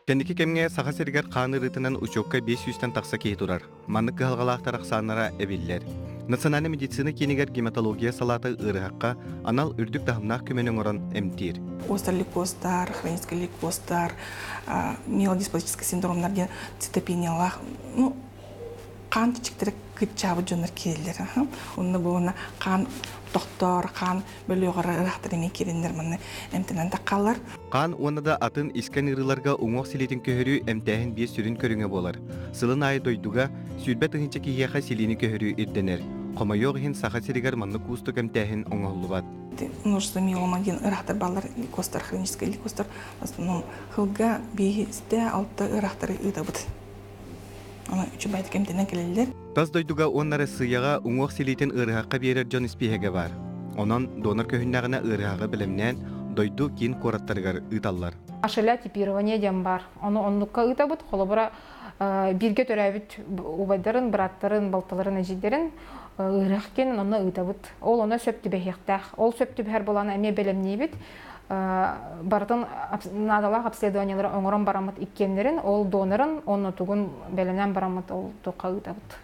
Кэнники кэмҥэ Саха сиригэр хаан ыарыытынан учуокка 500-тэн тахса киһи турар. Маннык кыһалҕалаахтар ахсааннара эбиллэр. Национальнай медицина киинигэр гематология салаата ыарыһахха анал үрдүк таһымнаах көмөнү оҥорон эмтиир. Острый лейкозтар, хронический лейкозтар, миелодиспластический синдромнар диэн цитопениялаах, ну, хаан чичиктэрэ кыччаабыт дьоннор киирэллэр. Онно буолана хаан тохтоор, хаан бөлүөҕэр ыраахтар эмиэ киирэннэр манна эмтэнэн таххаллар. Хаан уонна да атын искэн ыарыыларга уҥуох силиитин көһөрүү эмтээһин биир сүрүн көрүҥэ буолар. Сылын аайы дойдуга 20 тыһыынча киһиэхэ силиини көһөрүү ирдэнэр. Хомойуох иһин, Саха сиригэр маннык уустук эмтээһин оҥоһуллубат. Множество миелома диэн ыраахтар баллар, лейкозтар, хроническай лейкозтар. В основном сылга биэстэ алта ыраахтары ыытабыт. Аны үчүгэйдик эмтэнэн кэлэллэр. Тас дойдуга уонна Россияҕа уҥуох силиитин ыарыһахха биэрэр дьон испииһэгэ баар. Онон донор көһүннэҕинэ ыарыһаҕы бэлэмнээн дойду киин куораттарыгар ыыталлар. HLA типирование диэн баар. Ону оннукка ыытабыт. Холобура, бииргэ төрөөбүт убайдарын, бырааттарын, балтыларын, эдьиийдэрин ыарыһах диэн онно ыытабыт. Ол оно сөп түбэһиэхтээх. Ол сөп түбэһэр буолан эмиэ бэлэмниибит. Барытын наадалаах обследованиелары оҥорон бараммыт иккиэннэрин, ол донорын, оннотугун бэлэмнээн бараммыт ол туохха ыытабыт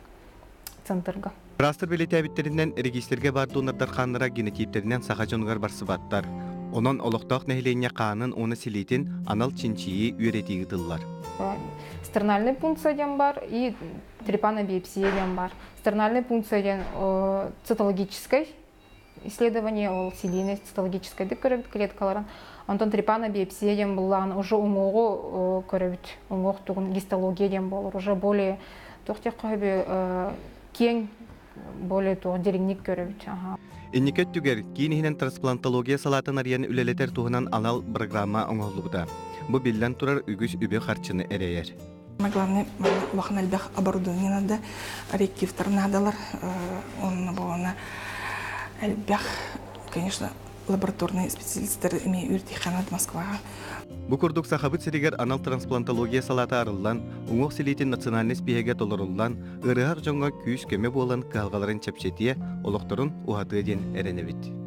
центрга. Быраастар бэлиэтээбиттэринэн, регистргэ баар донордар хааннара генотиптэринэн саха дьонугар барсыбаттар. Онон олохтоох нэһилиэнньэ хаанын уонна силиитин анал чинчийии үөрэтии ыытыллар. Стернальный пункция диэн бар и трепанобиопсия диэн бар. Стернальный пункция диэн цитологическай исследование, ол силиини цитологическайдык көрөбүт клеткаларын. Онтон трепанобиопсия диэн буллаҕын уже уҥуоҕу көрөбүт. Уҥуох тугун гистология диэн буолар. Уже более туох диэххэ киэҥ, более туох дириҥник көрөбүт. Инники өттүгэр киин иһинэн трансплантология салаатын арыйан үлэлэтэр туһунан анал программа оҥоһуллубута. Бу биллэн турар үгүс үбү-харчыны эрэйэр. Главное, улахан элбэх оборудование надо, реактивтар наадалар, онно буолана элбэх, конечно, лабораторный специалисттар эмиэ үөрдиэххэ Москваҕа. Бу курдук Сахабыт сиригэр анал трансплантология салаата арыллан, уҥуох силиитин национальнай испииһэгэ толоруллан, ыарыһах дьоҥҥо күүс-көмө буолан кыһалҕаларын чэпчэтиэ, олохторун уһатыа диэн эрэнэбит.